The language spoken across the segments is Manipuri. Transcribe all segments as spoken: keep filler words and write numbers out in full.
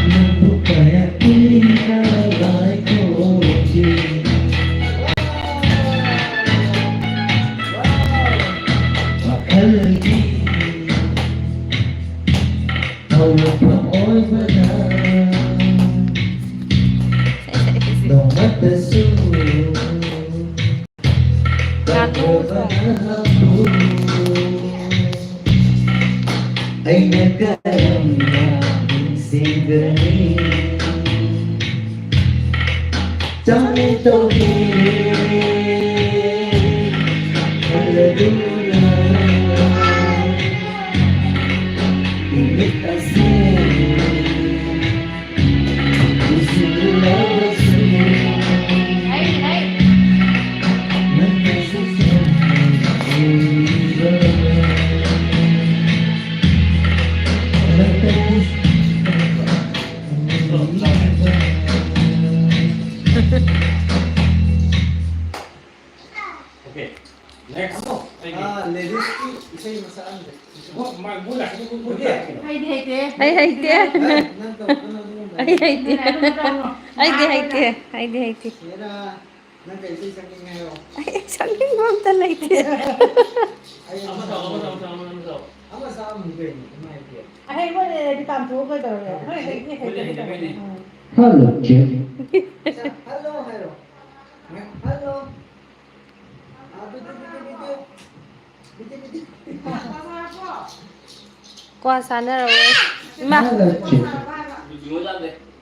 ꯅꯪꯕꯨ ꯀꯌꯥ ꯀꯨꯏꯅ ꯉꯥꯏꯈꯣꯛꯈꯤ? ꯋꯥꯈꯜꯒꯤ ꯍꯧꯔꯛꯐꯝ ꯑꯣꯏꯕꯅ ꯅꯣꯡꯃꯇꯁꯨ ꯉꯥꯅꯨ ꯊꯣꯡꯕ꯫ ꯑꯩꯅ ꯀꯔꯝꯅ ꯅꯤꯡꯁꯤꯡꯒꯅꯤ? ꯆꯥꯃꯤꯟ ꯇꯧꯒꯦ ꯈꯜꯂꯗꯨꯅ ꯅꯨꯃꯤꯠ ꯑꯁꯤ Okay. Next. ꯑꯥ, ꯂꯦꯗꯤꯁꯀꯤ ꯏꯁꯩ ꯃꯆꯥ ꯑꯃ ꯂꯩ꯫ ꯍꯣꯏ, ꯃꯥ-, ꯃꯣꯏ ꯂꯥꯛꯀꯅꯤ, ꯃꯣꯏ, ꯃꯣꯏ ꯂꯥꯛꯀꯅꯤ꯫ ꯑꯩꯗꯤ ꯍꯩꯇꯦ꯫ ꯑꯩ ꯍꯩꯇꯦ꯫ ꯑꯦ, ꯅꯪ ꯇꯧ-, ꯅꯪ ꯑꯗꯨꯝ ꯑꯩ ꯍꯩꯇꯦ꯫ ꯑꯗꯨꯝ ꯇꯧꯔꯣ꯫ ꯑꯩꯗꯤ ꯍꯩꯇꯦ꯫ ꯑꯩꯗꯤ ꯍꯩꯇꯦ꯫ ꯍꯦꯔꯥ, ꯅꯪ ꯀꯩ ꯏꯁꯩ ꯁꯛꯅꯤꯡꯉꯦ ꯍꯥꯏꯔꯣ? ꯑꯩ ꯁꯛꯅꯤꯡꯕ ꯑꯝꯇ ꯂꯩꯇꯦ꯫ ꯑꯩ ꯑꯃ ꯁꯛꯑꯝꯒꯦ꯫ ꯑꯃ ꯁꯛꯑꯝꯃꯨ ꯀꯩꯅꯣ, ꯏꯃꯥ ꯏꯕꯦꯝꯃ꯫ ꯑꯍꯩꯕ ꯂꯩꯔꯗꯤ ꯇꯥꯟꯊꯣꯛꯑꯣ ꯀꯩꯗꯧꯔꯒꯦ? ꯍꯣꯏ, ꯍꯩꯇꯦ, ꯍꯩꯇꯦ, ꯍꯩꯇꯦ꯫ ꯎꯝ꯫ Hello, check. ꯍꯜꯂꯣ ꯍꯥꯏꯔꯣ꯫ ꯍꯜꯂꯣ꯫ ꯀ꯭ꯋꯥ ꯆꯥꯅꯔꯔꯣꯏ꯫ ꯏꯃꯥ꯫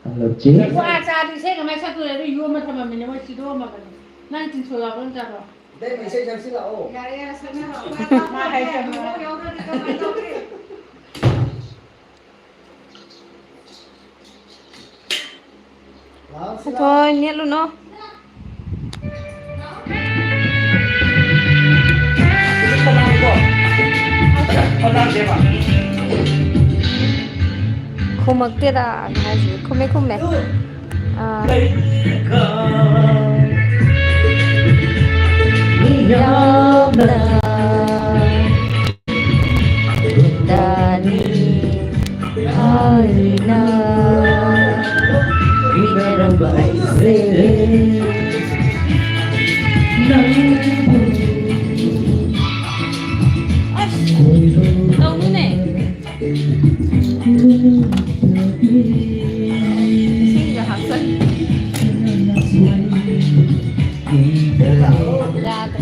ꯍꯜꯂꯣ ꯆꯦ꯫ ꯀ꯭ꯋꯥ ꯆꯥꯗꯤ ꯏꯁꯩ ꯀꯃꯥꯏꯅ ꯁꯛꯇꯣꯏꯅꯣ? ꯑꯗꯨ ꯌꯣꯝꯃ ꯊꯝꯃꯝꯃꯤꯅꯦ, ꯃꯣꯏ ꯊꯤꯗꯣꯛꯑꯝꯃꯕꯅꯤ꯫ ꯅꯪ ꯇꯤꯟꯁꯣ ꯌꯥꯎꯕ ꯅꯠꯇ꯭ꯔꯣ? ꯏꯇꯩꯃ, ꯏꯁꯩ ꯁꯛꯁꯤ ꯂꯥꯛꯑꯣ꯫ ꯌꯥꯔꯦ, ꯌꯥꯔꯦ, ꯁꯛꯅꯔꯣ꯫ ꯃꯥ ꯍꯩꯇꯕꯅꯦ꯫ ꯌꯥꯎꯗ꯭ꯔꯗꯤ ꯀꯃꯥꯏꯅ ꯇꯧꯅꯤ? ꯊꯣꯏ, ꯅꯦꯠꯂꯨꯅꯣ꯫ ꯈꯨꯝꯃꯛꯇꯦꯗ ꯍꯥꯏꯁꯤꯗꯤ꯫ ꯈꯨꯝꯃꯦ, ꯈꯨꯝꯃꯦ꯫ ꯑꯥ꯫ ꯌꯥꯝꯅ ꯇꯥꯅꯤ ꯍꯥꯏꯅ ꯃꯤꯅꯔꯝꯕ ꯑꯩꯁꯦ ꯅꯪꯕꯨ ꯑꯁ, ꯇꯧꯅꯨꯅꯦ꯫ ꯏꯁꯤꯡꯒ ꯍꯥꯞꯆꯜ꯫ ꯌꯥꯗ꯭ꯔꯦ꯫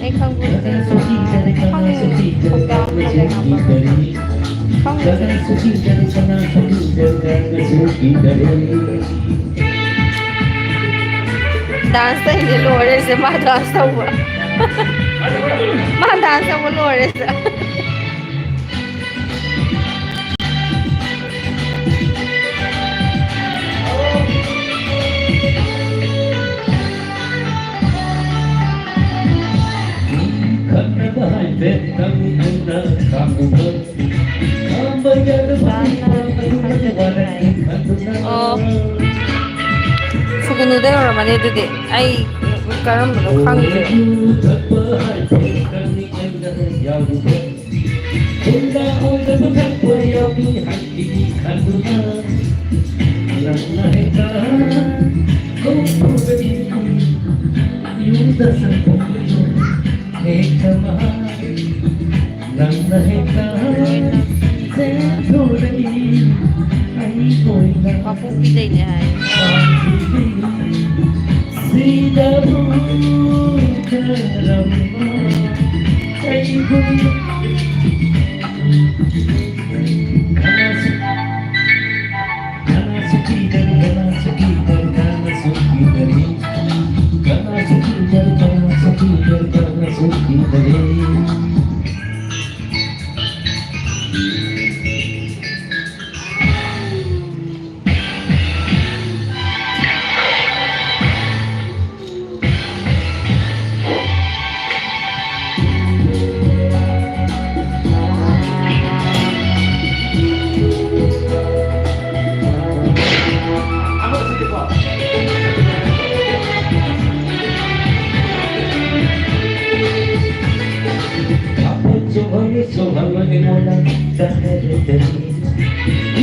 ꯑꯩ ꯈꯪꯕꯨ ꯈꯪꯉꯦ꯫ ꯈꯪꯗꯦ꯫ ꯗꯥꯟꯁ ꯇꯧꯔꯤꯁꯦ ꯂꯣꯏꯔꯦꯁꯦ, ꯃꯥ ꯗꯥꯟꯁ ꯇꯧꯕ꯫ ꯃꯥ ꯗꯥꯟꯁ ꯇꯧꯕ ꯂꯣꯏꯔꯦꯁꯦ꯫ ꯈꯪꯅꯕ ꯍꯥꯏꯐꯦꯠꯇꯪ ꯑꯩꯅ ꯈꯥꯝꯃꯨꯕ꯫ ꯈꯥꯝꯕ ꯌꯥꯗꯕ ꯈꯨꯗꯤꯡꯃꯛ ꯑꯗꯨꯃꯗꯤ ꯋꯥꯔꯛꯀꯦ ꯈꯟꯗꯨꯅ꯫ ꯑꯣ꯫ ꯁꯨꯒꯨꯅꯨꯗꯩ ꯑꯣꯏꯔꯝꯃꯅꯤ ꯑꯗꯨꯗꯤ꯫ ꯑꯩ ꯀꯔꯝꯕꯅꯣ ꯈꯪꯗ꯭ꯔꯦ꯫ ꯊꯛꯄ ꯍꯥꯏꯐꯦꯠꯇꯪ ꯑꯩꯅ ꯌꯥꯎꯔꯨꯕ꯫ ꯍꯨꯟꯗ ꯑꯣꯏꯗꯕ ꯊꯛꯄ ꯌꯥꯎꯏ ꯍꯥꯏꯕꯒꯤ ꯈꯟꯗꯨꯅ ꯅꯪꯅ ꯍꯦꯛꯇ ꯀꯧꯊꯣꯔꯛꯏ꯫ ꯌꯨꯝꯗ ꯆꯪꯐꯝꯗꯨ ꯍꯦꯛꯇ ꯃꯍꯥꯛ ꯅꯪꯅ ꯍꯦꯛꯇ ꯆꯦꯟꯊꯣꯔꯛꯏ꯫ ꯑꯩ ꯑꯣꯏꯅ ꯃꯄꯣꯛꯄꯤꯗꯩꯅꯦ ꯍꯥꯏ꯫ ꯁꯤꯗꯕꯨ ꯀꯔꯝꯕ ꯀꯩꯒꯨꯝ ꯀꯅꯥꯁꯨ ꯀꯤꯗꯕ, ꯀꯅꯥꯁꯨ ꯀꯤꯗꯕ, ꯀꯅꯥꯁꯨ ꯀꯤꯗꯕ, ꯀꯅꯥꯁꯨ ꯀꯤꯗꯕ, ꯀꯅꯥꯁꯨ ꯀꯤꯗꯕ, ꯀꯅꯥꯁꯨ ꯀꯤꯗꯕ꯫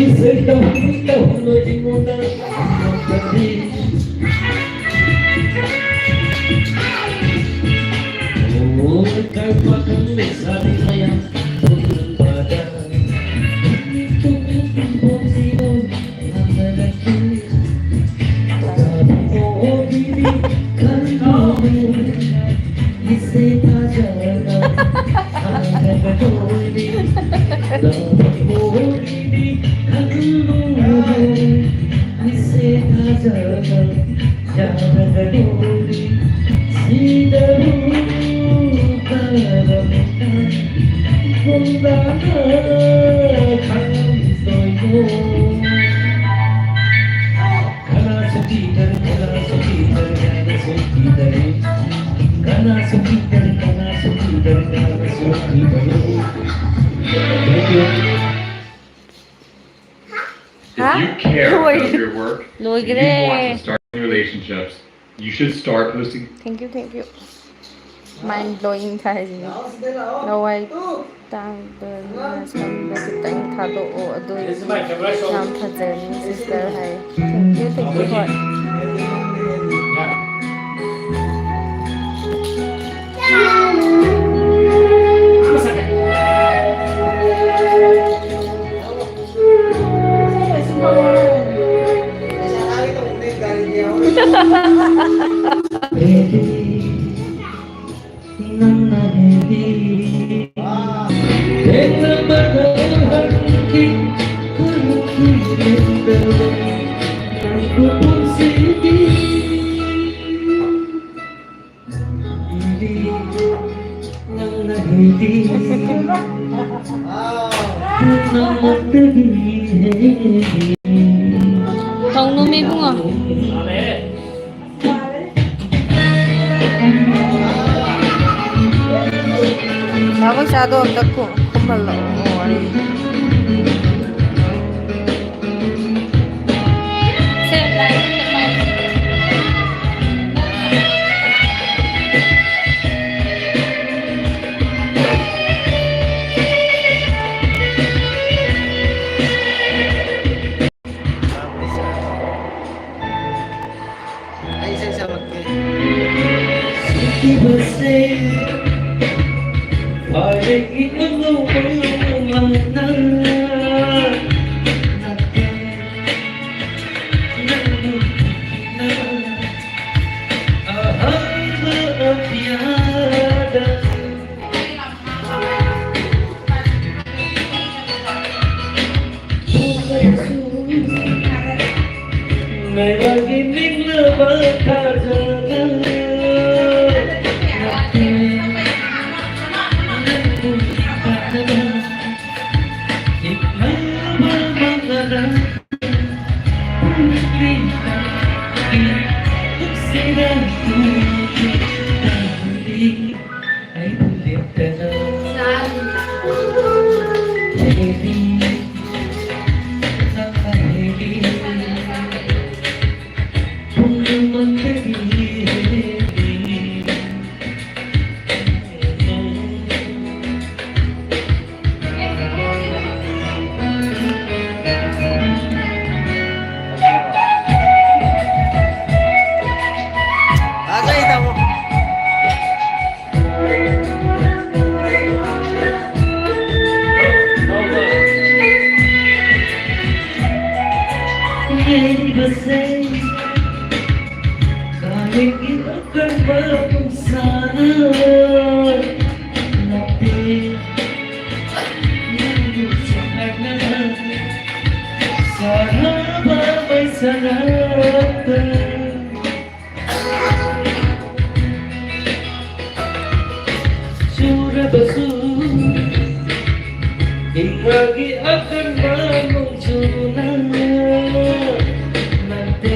ꯏꯁꯩ ꯇꯧꯅꯤ ꯇꯧꯍꯜꯂꯣꯏ ꯑꯩꯉꯣꯟꯗ ꯍꯪꯉꯛꯄꯗꯤ꯫ ꯑꯣ, ꯂꯩꯀꯥꯏ ꯄꯥꯈꯪ ꯂꯩꯁꯥꯕꯤ ꯃꯌꯥꯝ ꯄꯨꯟꯕꯗ ꯇꯨꯃꯤꯟ ꯇꯨꯝꯐꯝꯁꯤꯕꯨ ꯈꯪꯅꯔꯛꯇꯦ꯫ ꯂꯥꯛꯄ ꯑꯣꯏꯕꯤꯅꯤ ꯈꯜꯂꯨꯔꯦ꯫ ꯏꯁꯩ ꯊꯥꯖꯔꯒ ꯊꯥꯖꯒꯗꯣꯏꯅꯤ꯫ ꯂꯥꯛꯄ ꯑꯣꯏꯕꯤꯅꯤ ꯈꯜꯂꯨꯔꯦ꯫ ꯏꯁꯩ ꯊꯥꯖꯔꯒ ꯌꯥꯔꯒꯗꯣꯏꯅꯤ꯫ ꯁꯤꯗꯕꯨ ꯀꯔꯝꯅ ꯈꯪꯗꯣꯏꯅꯣ? ꯀꯅꯥꯁꯨ ꯀꯤꯗꯔꯦ, ꯀꯅꯥꯁꯨ ꯀꯤꯗꯔꯦ, ꯀꯅꯥꯁꯨ ꯀꯤꯗꯔꯦ, ꯀꯅꯥꯁꯨ ꯀꯤꯗꯔꯦ, ꯀꯅꯥꯁꯨ ꯀꯤꯗꯔꯦ, ꯀꯅꯥꯁꯨ ꯀꯤꯗꯔꯦ꯫ Thank you. If ꯍꯥ? You care ꯂꯣꯏ-, about your work, ꯂꯣꯏꯈ꯭ꯔꯦ꯫ You want to start relationships, you should start posting. Thank you, thank you. Mind blowing ꯊꯥꯏꯁꯤꯅꯦ꯫ ꯂꯋꯥꯏ ꯇꯥꯡꯗꯅ ꯁꯝꯗꯣ ꯈꯤꯇꯪ ꯊꯥꯗꯣꯛꯑꯣ, ꯑꯗꯨ ꯑꯣꯏꯗꯤ ꯌꯥꯝ ꯐꯖꯔꯅꯤ sister high. Thank you, thank you, ꯍꯣꯏ꯫ ꯇꯧꯅꯨꯃꯤ ꯏꯕꯨꯡꯉꯣ꯫ ꯅꯥꯕꯣꯛꯆꯥꯗꯣ ꯑꯝꯇ ꯈꯨ-, ꯈꯨꯝꯍꯜꯂꯛꯑꯣ ꯋꯥꯔꯤ꯫ ꯃꯩꯔꯥꯒꯤ ꯅꯤꯡꯂꯕ ꯊꯥꯖꯅ ꯅꯠꯇꯦ꯫ ꯅꯪꯕꯨ ꯄꯥꯝꯖꯕ ꯍꯤꯡꯅꯕ ꯃꯪꯂꯥꯟ ꯄꯨꯝꯅꯃꯛꯀꯤ ꯄꯨꯛꯁꯤꯗ ꯇꯨꯝꯂꯤ꯫ ꯑꯩꯕꯨ ꯂꯦꯞꯇꯅ ꯍꯦꯜꯂꯤ, ꯅꯪꯅ ꯍꯦꯜꯂꯤ, ꯄꯨꯝꯅꯃꯛꯇꯒꯤ ꯍꯦꯜꯂꯤ꯫ ꯂꯩꯔꯤꯕꯁꯦ ꯀꯥꯂꯦꯟꯒꯤ ꯑꯀꯟꯕ ꯅꯨꯡꯁꯥꯅ ꯅꯠꯇꯦ, ꯅꯪꯕꯨ ꯆꯦꯛꯍꯟꯅꯕ ꯁꯥꯔꯕ ꯃꯩꯁꯥ ꯉꯥꯛꯇ꯫ ꯆꯨꯔꯕꯁꯨ ꯏꯉꯥꯒꯤ ꯑꯀꯟꯕ ꯅꯣꯡꯖꯨꯅ ꯅꯠꯇꯦ,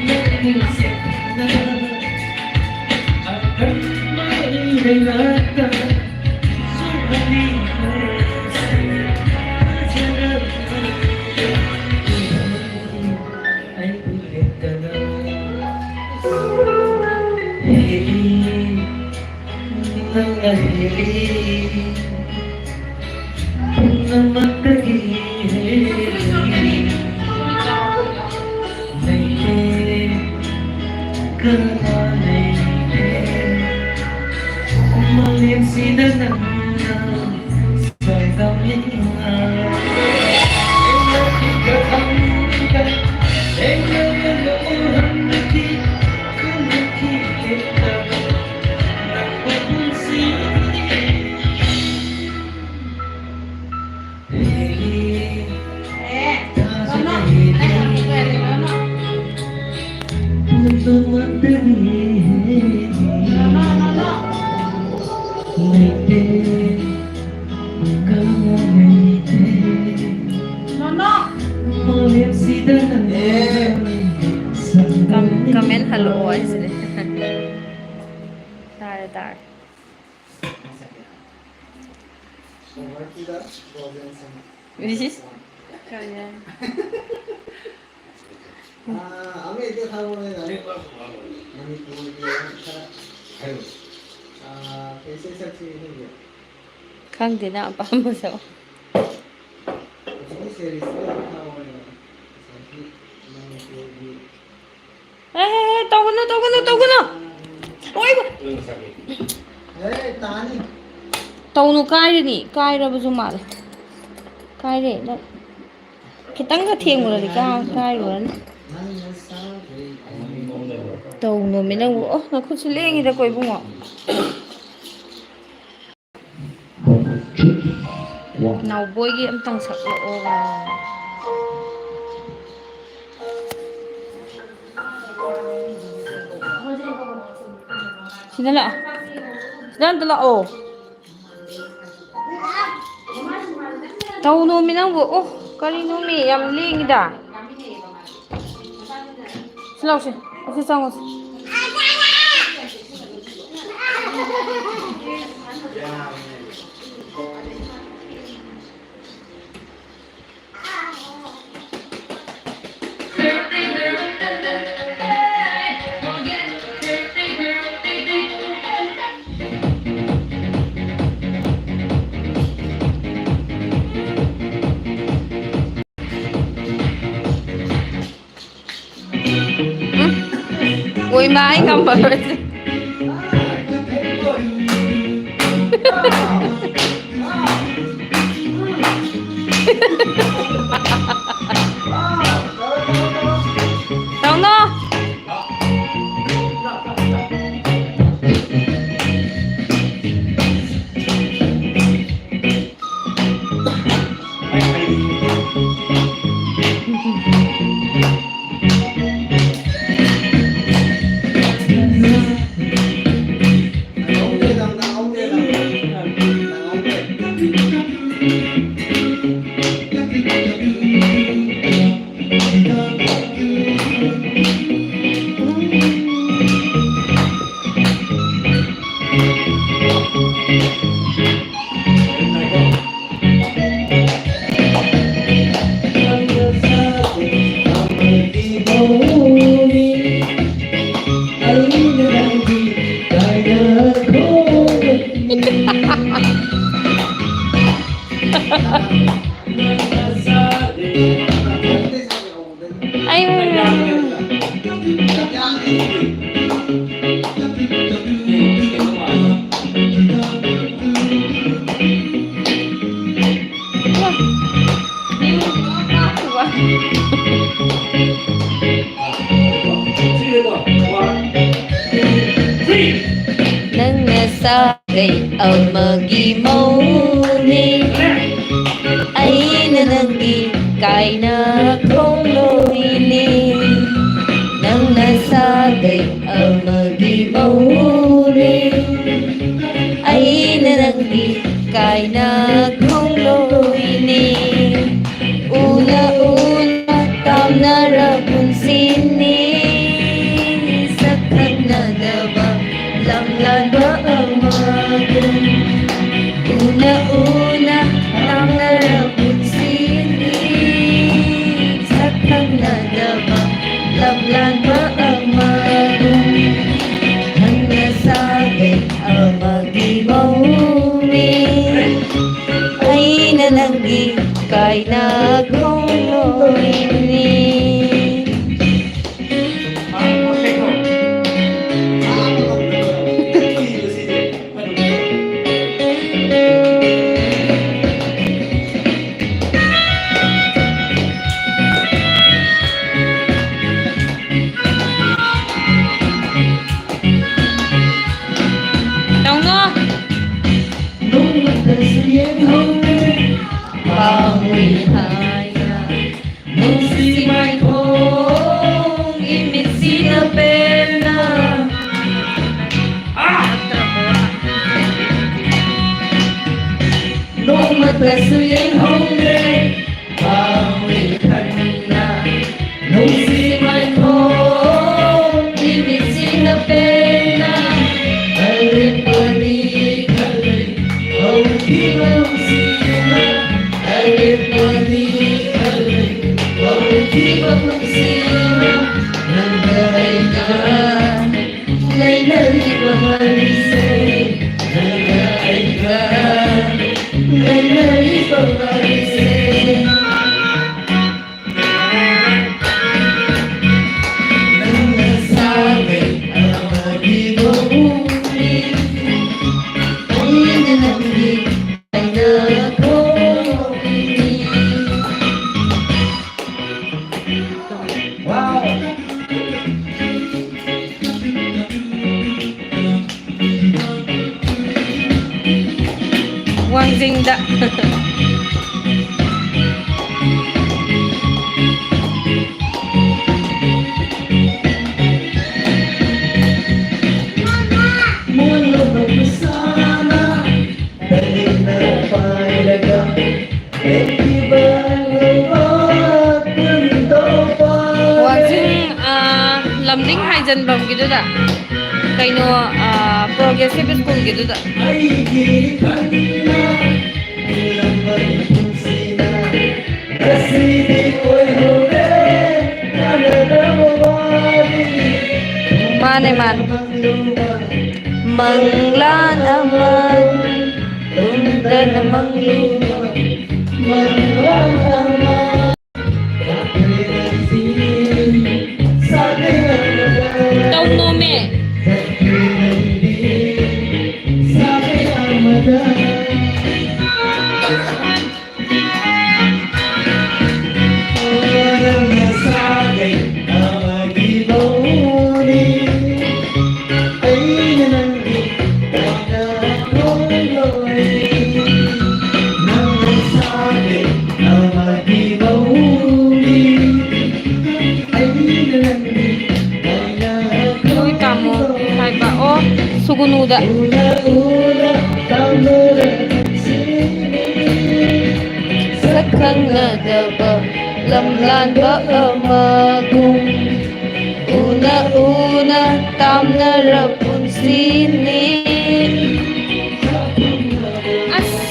ꯅꯪꯒꯤ ꯁꯦꯠꯅ ꯑꯀꯟꯕ ꯂꯩꯉꯥꯛꯇ ꯆꯨꯍꯜꯂꯤ ꯅꯣꯡꯁꯤ ꯐꯖꯅ꯫ ꯑꯩꯕꯨ ꯂꯦꯞꯇꯅ ꯍꯦꯜꯂꯤ, ꯅꯪꯅ ꯍꯦꯜꯂꯤ, ꯄꯨꯝꯅꯃꯛꯇꯒꯤ ꯍꯦꯜꯂꯤ꯫ ꯂꯩꯇꯦ, ꯀꯅꯥ ꯂꯩꯇꯦ, ꯃꯥꯂꯦꯝꯁꯤꯗ ꯅꯪꯅ ꯅꯣꯡꯃꯇꯅꯤ ꯂꯩꯇꯦ, ꯀꯅꯥ ꯂꯩꯇꯦ꯫ ꯃꯥꯂꯦꯝꯁꯤꯗ ꯅꯪ ꯀꯝ-, ꯀꯃꯦꯟ ꯍꯜꯂꯛꯑꯣ ꯍꯥꯏꯁꯤꯅꯦ꯫ ꯇꯥꯔꯦ, ꯇꯥꯔꯦ꯫ ꯏꯁ꯫ ꯀꯔꯤ ꯍꯥꯏ? ꯑꯥ, ꯑꯃ ꯍꯦꯛꯇ ꯊꯥꯔꯛꯑꯣꯅꯦ, ꯌꯥꯅꯤ꯫ ꯃꯅꯤꯄꯨꯔꯒꯤ ꯈꯔ꯫ ꯑꯥ, ꯀꯩ ꯏꯁꯩ ꯁꯛꯁꯤꯒꯦ ꯈꯪꯗꯦ꯫ ꯈꯪꯗꯦ, ꯅꯪ ꯑꯄꯥꯝꯕ ꯁꯛꯑꯣ꯫ ꯍꯧꯖꯤꯛꯀꯤ ꯁꯦꯔꯤꯁꯇꯣ ꯑꯗꯨꯝ ꯊꯥꯔꯛꯑꯣꯅꯦ꯫ ꯉꯁꯥꯏꯒꯤ ꯃꯅꯤꯄꯨꯔꯒꯤ ꯑꯦ, ꯇꯧꯒꯅꯨ, ꯇꯧꯒꯅꯨ, ꯇꯧꯒꯅꯨ꯫ ꯑꯣꯏꯕ꯫ ꯑꯦ, ꯇꯥꯅꯤ꯫ ꯇꯧꯅꯨ, ꯀꯥꯏꯔꯅꯤ꯫ ꯀꯥꯏꯔꯕꯁꯨ ꯃꯥꯜꯂꯦ꯫ ꯀꯥꯏꯔꯦ꯫ ꯅꯪ ꯈꯤꯇꯪꯒ ꯊꯦꯡꯉꯨꯔꯗꯤ ꯀꯥ-, ꯀꯥꯏꯔꯨꯔꯅꯤ꯫ ꯇꯧꯅꯣꯃꯤ ꯅꯪꯕꯨ꯫ ꯑꯣ, ꯅꯈꯨꯠꯁꯨ ꯂꯦꯡꯉꯤꯗꯀꯣ, ꯏꯕꯨꯡꯉꯣ꯫ ꯅꯥꯎꯕꯣꯏꯒꯤ ꯑꯝꯇꯪ ꯁꯛꯂꯛꯑꯣ꯫ ꯁꯤꯗ ꯂꯥꯛꯑꯣ꯫ ꯁꯤꯗ ꯑꯝꯇ ꯂꯥꯛꯑꯣ꯫ ꯇꯧꯅꯣꯃꯤ ꯅꯪꯕꯨ꯫ ꯑꯣ, ꯀꯔꯤꯅꯣꯃꯤ? ꯌꯥꯝ ꯂꯦꯡꯉꯤꯗ꯫ ꯁꯤ ꯂꯥꯎꯁꯦ꯫ ꯑꯁꯤ ꯆꯪꯉꯨꯁꯦ꯫ ꯎꯝ? ꯑꯣꯏꯃꯥ, ꯑꯩ ꯉꯝꯃꯔꯣꯏ꯫ ꯇꯧꯅꯣ꯫ ꯑꯩ ꯅꯪꯅ ꯁꯥꯒꯩ ꯑꯃꯒꯤ ꯃꯧꯅꯦ, ꯑꯩꯅ ꯅꯪꯒꯤ ꯀꯥꯏꯅ ꯈꯣꯡꯂꯣꯏꯅꯦ꯫ ꯅꯪꯅ ꯁꯥꯒꯩ ꯑꯃꯒꯤ ꯃꯧꯅꯦ, ꯑꯩꯅ ꯅꯪꯒꯤ ꯀꯥꯏꯅ ꯈꯣꯡꯂꯣꯏꯅꯦ꯫ ꯎꯅ ꯎꯅ ꯇꯥꯝꯅꯔ ꯄꯨꯟꯁꯤꯅꯤ, ꯁꯛ ꯈꯪꯅꯗꯕ ꯂꯝꯂꯥꯟꯕ ꯑꯃꯒꯨꯝ꯫ ꯎꯅ ꯎꯅ ꯇꯥꯝꯅꯔ ꯄꯨꯟꯁꯤꯅꯤ, ꯁꯛ ꯈꯪꯅꯗꯕ ꯂꯝꯂꯥꯟꯕ ꯑꯃꯒꯨꯝ꯫ ꯅꯪꯅ ꯁꯥꯒꯩ ꯑꯃꯒꯤ ꯃꯧꯅꯤ, ꯑꯩꯅ ꯅꯪꯒꯤ ꯀꯥꯏꯅ ꯈꯣꯡꯂꯣꯏꯅꯤ꯫ ꯇꯧꯅꯣ꯫ ꯅꯣꯡꯃꯇꯁꯨ ꯌꯦꯡꯍꯧꯗꯦ ꯄꯥꯝꯃꯤ ꯍꯥꯏꯅ ꯅꯨꯡꯁꯤ ꯃꯥꯏꯈꯣꯡ ꯏꯃꯤꯠꯁꯤꯅ ꯄꯦꯟꯅ꯫ ꯅꯣꯡꯃꯇꯁꯨ ꯌꯦꯡꯍꯧꯗ꯭ꯔꯦ ꯄꯥꯝꯃꯤ ꯈꯟꯅ ꯅꯨꯡꯁꯤ ꯃꯥꯏꯈꯣꯡ ꯏꯃꯤꯠꯁꯤꯅ ꯄꯦꯟꯅ꯫ ꯑꯔꯦꯞꯄꯅꯤ ꯈꯜꯂꯤ ꯍꯧꯈꯤꯕ ꯅꯨꯡꯁꯤꯅ꯫ ꯑꯔꯦꯞꯄꯅꯤ ꯈꯜꯂꯤ ꯍꯧꯈꯤꯕ ꯅꯨꯡꯁꯤꯅ꯫ ꯅꯪꯒ ꯑꯩꯒ ꯂꯩꯅꯔꯤꯕ ꯃꯔꯤꯁꯦ, ꯅꯪꯒ ꯑꯩꯒ ꯂꯩꯅꯔꯤꯕ ꯗ꯫ ꯋꯥꯡꯖꯤꯡ, ꯑ, ꯂꯝꯗꯤꯡ ꯍꯥꯏꯖꯟꯐꯝꯒꯤꯗꯨꯗ, ꯀꯩꯅꯣ, ꯑ, ꯄ꯭ꯔꯣꯒ꯭ꯔꯦꯁꯤꯞ ꯁ꯭ꯀꯨꯜꯒꯤꯗꯨꯗ꯫ ꯑꯩꯒꯤ ꯈꯟꯅ ꯄꯨꯜꯂꯝꯕ ꯄꯨꯟꯁꯤꯅ ꯉꯁꯤꯗꯤ ꯑꯣꯏꯍꯧꯔꯦ ꯀꯥꯟꯅꯗꯕ ꯋꯥꯔꯤ꯫ ꯃꯥꯅꯦ, ꯃꯥꯅꯦ꯫ ꯃꯪꯂꯥꯟ ꯑꯃ ꯇꯨꯝꯗꯅ ꯃꯪꯂꯨꯕ ꯃꯪꯂꯥꯟ ꯑꯃ꯫ ꯇꯧꯅꯣꯃꯦ꯫ ꯅꯣꯏ ꯇꯥꯃꯣ ꯍꯥꯏꯕ꯫ ꯑꯣ, ꯁꯨꯒꯨꯅꯨꯗ꯫ ꯁꯛ ꯈꯪꯅꯗꯕ ꯂꯝꯂꯥꯟꯕ ꯑꯃꯒꯨꯝ ꯎꯅ ꯎꯅ ꯇꯥꯝꯅꯔ ꯄꯨꯟꯁꯤꯅꯤ꯫ ꯑꯁ꯫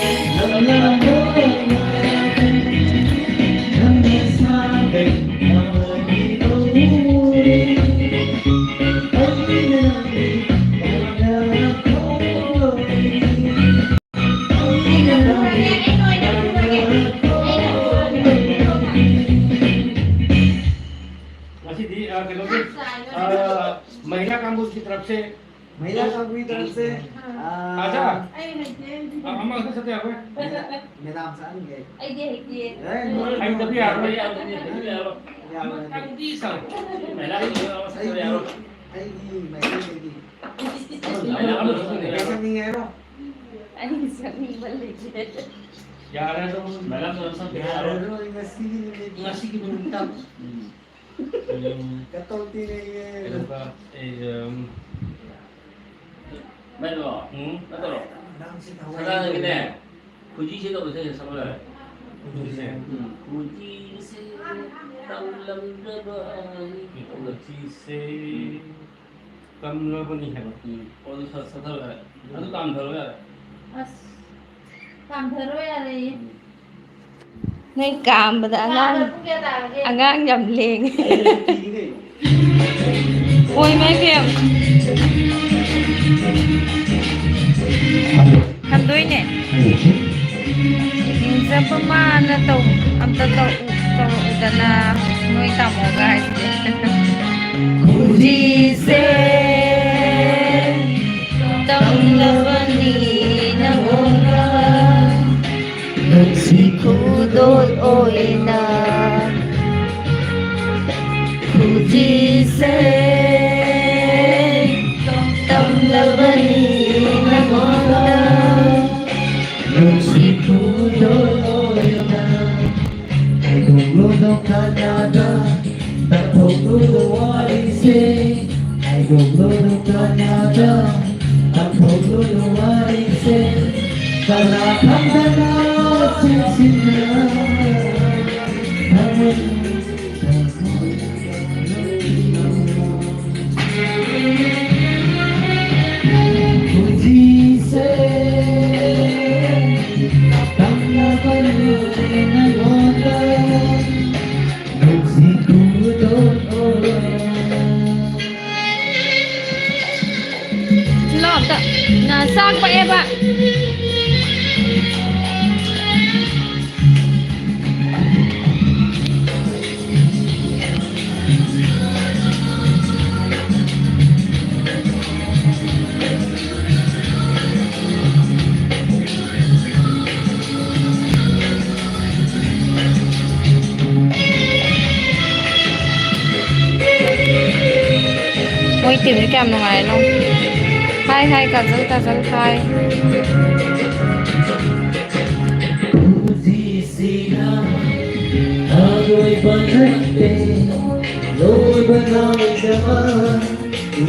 ꯉꯁꯤꯗꯤ, ꯑ, ꯀꯩꯅꯣꯒꯤ, ꯑ, ꯃꯍꯤꯂꯥ ꯀꯥꯡꯕꯨꯒꯤ ꯇꯔꯞꯁꯦ ꯃꯍꯤꯂꯥ ꯀꯥꯡꯕꯨꯒꯤ ꯇꯔꯞꯁꯦ, ꯑ, ꯑꯥꯖꯥ꯫ ꯑꯩ ꯍꯩꯇꯦ, ꯑꯩꯗꯤ ꯑ, ꯑꯃꯈꯛꯇ ꯆꯠꯇ ꯌꯥꯔꯣꯏ꯫ ꯃꯦꯗꯥꯝ ꯆꯠꯍꯟꯒꯦ꯫ ꯑꯩꯗꯤ ꯍꯩꯇꯦ꯫ ꯑꯦ, ꯅꯣ, ꯅꯣ, ꯍꯩꯇꯕ ꯅꯣ꯫ ꯌꯥꯔꯣꯏ, ꯌꯥꯔꯣꯏ, ꯌꯥꯔꯣꯏ, ꯌꯥꯔꯣꯏ꯫ ꯌꯥꯔꯣꯏ꯫ ꯀꯥꯡꯕꯨ ꯁꯥꯎ꯫ ꯃꯍꯤꯂꯥꯒꯤ ꯑꯃ ꯆꯠꯇꯕ ꯑꯩꯗꯤ, ꯌꯥꯔꯣꯏ꯫ ꯑꯩꯗꯤ ꯃꯩꯇꯩꯗꯒꯤ꯫ ꯃꯍꯤꯂꯥ ꯑꯃꯈꯛꯇꯅꯦ꯫ ꯀꯩ ꯆꯠꯅꯤꯡꯉꯦ ꯍꯥꯏꯔꯣ? ꯑꯩ ꯆꯠꯅꯤꯡꯕ ꯂꯩꯇꯦ꯫ ꯌꯥꯔꯦ ꯑꯗꯨꯝ꯫ ꯃꯦꯗꯥꯝ ꯖꯣꯟꯁꯟ ꯌꯥꯔꯔꯣꯏ ꯉꯁꯤꯒꯤ ꯅꯨꯃꯤꯠ꯫ ꯉꯁꯤꯒꯤ ꯅꯨꯃꯤꯠꯇ꯫ ꯎꯝ꯫ ꯎꯝ꯫ ꯀꯇꯧꯇꯤꯅꯦꯌꯦ꯫ ꯀꯩꯗꯧꯕ? ꯑꯩ, ꯎꯝ꯫ ꯃꯩꯔꯣ? ꯎꯝ? ꯅꯠꯇ꯭ꯔꯣ? ꯅꯪꯁꯤ ꯊꯋꯥꯏ ꯁꯅꯥꯒꯤꯅꯦ꯫ ꯌꯥꯎꯗꯕ꯫ ꯈꯨꯖꯤꯁꯦ ꯇꯧꯕ ꯏꯁꯩꯁꯦ ꯁꯛꯄ ꯌꯥꯔꯦ꯫ ꯈꯨꯖꯤꯁꯦ? ꯎꯝ꯫ ꯈꯨꯖꯤꯁꯦ ꯇꯝꯂꯝꯗ꯭ꯔꯕ ꯑꯩꯒꯤ ꯈꯨꯖꯤꯁꯦ꯫ ꯎꯝ꯫ ꯇꯝꯂꯕꯅꯤ ꯍꯥꯏꯕ꯫ ꯎꯝ꯫ ꯑꯣ, ꯑꯗꯨ ꯁ-, ꯁꯛꯊꯔꯣ ꯌꯥꯔꯦ꯫ ꯑꯗꯨ ꯇꯥꯟꯊꯔꯣ ꯌꯥꯔꯦ꯫ ꯑꯁ, ꯇꯥꯟꯊꯔꯣ ꯌꯥꯔꯦ꯫ ꯎꯝ꯫ ꯅꯣꯏ ꯀꯥꯝꯕꯗ ꯑꯉꯥꯡ, ꯄꯨꯡ ꯀꯌꯥ ꯇꯥꯔꯒꯦ? ꯑꯉꯥꯡ ꯌꯥꯝ ꯂꯦꯡꯉꯦ꯫ ꯑꯩꯅ ꯁꯨꯇꯤꯅꯤ ꯀꯩꯅꯣ꯫ ꯑꯣꯏ ꯃꯥꯏ ꯄꯦꯝ꯫ ꯍꯟꯗꯣꯏꯅꯦ꯫ ꯅꯤꯡꯖꯕ ꯃꯥꯅ ꯇꯧ-, ꯑꯝꯇ ꯇꯧ-, ꯇꯧꯔꯛꯎꯗꯅ, ꯅꯣꯏ ꯇꯥꯃꯣꯒ ꯍꯥꯏꯁꯤꯗꯤ꯫ ꯈꯨꯖꯤꯁꯦ ꯇꯝꯂꯕꯅꯤ ꯅꯉꯣꯟꯗ, ꯅꯨꯡꯁꯤ ꯈꯨꯗꯣꯜ ꯑꯣꯏꯅ꯫ ꯈꯨꯖꯤꯁꯦ ꯇꯝꯂꯕꯅꯤ ꯅꯉꯣꯟꯗ, ꯅꯨꯡꯁꯤ ꯈꯨꯗꯣꯜ ꯑꯣꯏꯅ꯫ ꯍꯥꯏꯗꯣꯛꯂꯨꯅꯨ ꯀꯅꯥꯗ, ꯇꯝꯊꯣꯛꯂꯨꯅꯨ ꯋꯥꯔꯤꯁꯦ꯫ ꯍꯥꯏꯗꯣꯛꯂꯨꯅꯨ ꯀꯅꯥꯗ, ꯇꯝꯊꯣꯛꯂꯨꯅꯨ ꯋꯥꯔꯤꯁꯦ꯫ ꯀꯅꯥ ꯈꯪꯗꯅ ꯆꯦꯛꯁꯤꯟꯅ ꯊꯝꯃꯨ꯫ ꯈꯨꯖꯤꯁꯦ ꯇꯝꯂꯕꯅꯤ ꯅꯉꯣꯟꯗ, ꯅꯨꯡꯁꯤ ꯈꯨꯗꯣꯜ ꯑꯣꯏꯅ꯫ ꯂꯥꯛꯇ ꯅ ꯆꯥꯛ ꯄꯛꯑꯦꯕ꯫ ꯃꯣꯏ ꯇꯤꯝꯁꯦ ꯀꯌꯥꯝ ꯅꯨꯡꯉꯥꯏꯔꯦꯅꯣ꯫ ꯍꯥꯏ ꯍꯥꯏ ꯀꯥꯖꯜ ꯀꯥꯖꯜ ꯍꯥꯏ꯫ ꯅꯠꯇꯦ, ꯂꯣꯏꯕ ꯅꯥꯏꯗꯕ,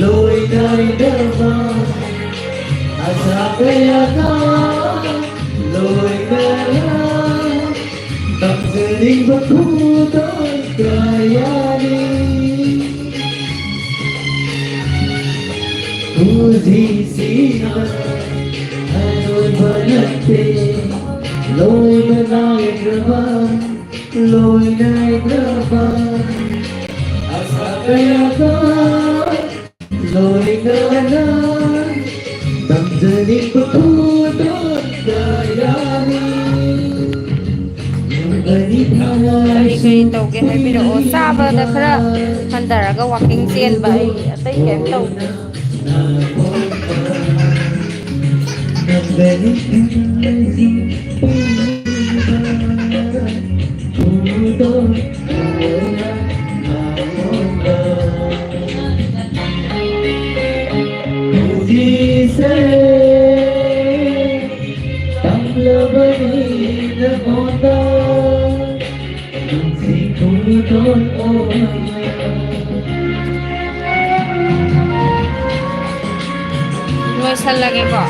ꯂꯣꯏ ꯅꯥꯏꯗꯕ ꯑꯁꯥ ꯀꯌꯥꯒ ꯂꯣꯏꯅꯅ ꯇꯝꯖꯅꯤꯡꯕ ꯈꯨꯗꯣꯜ ꯀꯌꯥꯅꯤ꯫ ꯄꯨꯟꯁꯤꯁꯤꯅ ꯑꯔꯣꯏꯕ ꯅꯠꯇꯦ, ꯂꯣꯏꯕ ꯅꯥꯏꯗ꯭ꯔꯕ, ꯂꯣꯏ ꯅꯥꯏꯗ꯭ꯔꯕ ꯑꯁꯥ ꯀꯌꯥꯒ ꯂꯣꯏꯅꯅ ꯇꯝꯖꯅꯤꯡꯕ ꯈꯨꯗꯣꯜ ꯀꯌꯥꯅꯤ꯫ ꯀꯔꯤ ꯀꯔꯤ ꯇꯧꯒꯦ ꯍꯥꯏꯕꯤꯔꯛꯑꯣ꯫ ꯆꯥꯕꯗ ꯈꯔ ꯍꯟꯊꯔꯒ ꯋꯥꯛꯀꯤꯡ ꯆꯦꯟꯕ, ꯑꯩ ꯑꯇꯩ ꯀꯩꯝ ꯇꯧꯗꯦ꯫ ꯍꯧꯖꯤꯛꯁꯦ ꯇꯝꯂꯕꯅꯤ ꯅꯉꯣꯟꯗ ꯅꯨꯡꯁꯤ ꯈꯨꯗꯣꯜ ꯑꯣꯏꯅ꯫ ꯂꯣꯏꯁꯜꯂꯒꯦꯀꯣ꯫